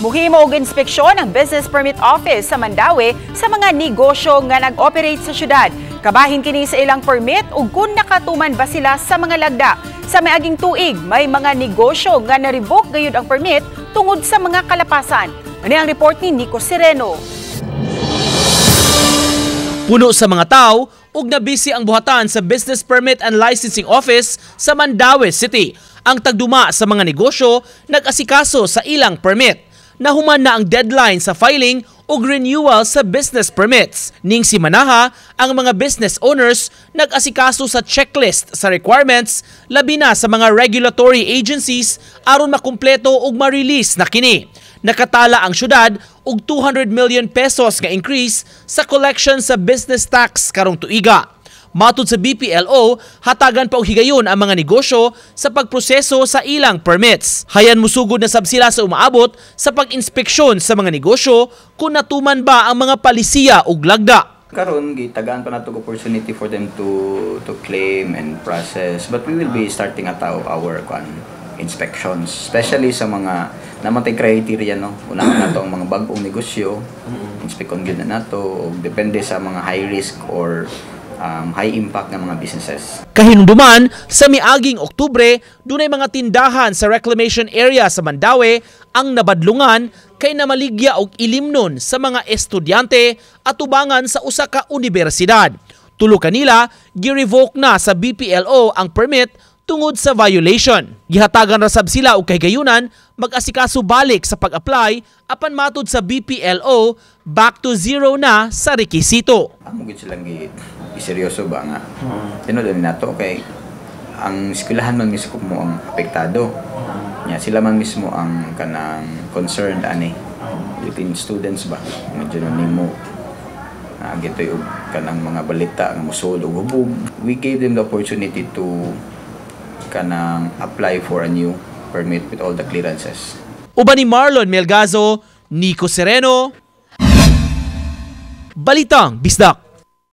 Muhimo og inspeksyon ang Business Permit Office sa Mandaue sa mga negosyo nga nag-operate sa syudad. Kabahin kini sa ilang permit ug kung nakatuman ba sila sa mga lagda. Sa miaging tuig, may mga negosyo nga na-revoke gayud ang permit tungod sa mga kalapasan. Ani ang report ni Nico Sereno. Puno sa mga tao ug nabisi ang buhatan sa Business Permit and Licensing Office sa Mandaue City. Ang tagduma sa mga negosyo nag-asikaso sa ilang permit. Nahuman na ang deadline sa filing ug renewal sa business permits. Ning simanaha, ang mga business owners nag-asikaso sa checklist sa requirements, labi na sa mga regulatory agencies, aron makumpleto ug ma-release na kini. Nakatala ang syudad og 200 million pesos nga increase sa collection sa business tax karong tuiga. Matud sa BPLO, hatagan pa og higayon ang mga negosyo sa pagproseso sa ilang permits. Hayan musugod na sab sila sa umaabot sa pag-inspeksyon sa mga negosyo kung natuman ba ang mga palisiya ug lagda. Karon gitagaan pa nato opportunity for them to claim and process, but we will be starting at our kwan inspections, especially sa mga namatay criteria, no. Unahon nato ang mga bag-ong negosyo, inspekon gyud na nato ug depende sa mga high risk or high impact nga mga businesses. Kahinumduman, sa miaging Oktubre, dunay mga tindahan sa reclamation area sa Mandaue ang nabadlungan kay namaligya og ilimnon sa mga estudyante atubangan sa usa ka universidad. Tulo kanila gi-revoke na sa BPLO ang permit tungod sa violation. Gihatagan ra sab sila og kahigayunan mag-asikaso balik sa pag-apply, apan matud sa BPLO, back to zero na sa rekisito. Amo gyud silang gi seryoso ba nga tinuod ni nato kay ang eskwelahan man mismo mo ang apektado nya, sila man mismo ang kanang concerned ani within students ba, medyo na nimo gitoy og kanang mga balita nga mosulod og hubog. We gave them the opportunity to kanang apply for a new permit with all the clearances. Uban ni Marlon Melgazo, Nico Sereno, Balitang Bisdak.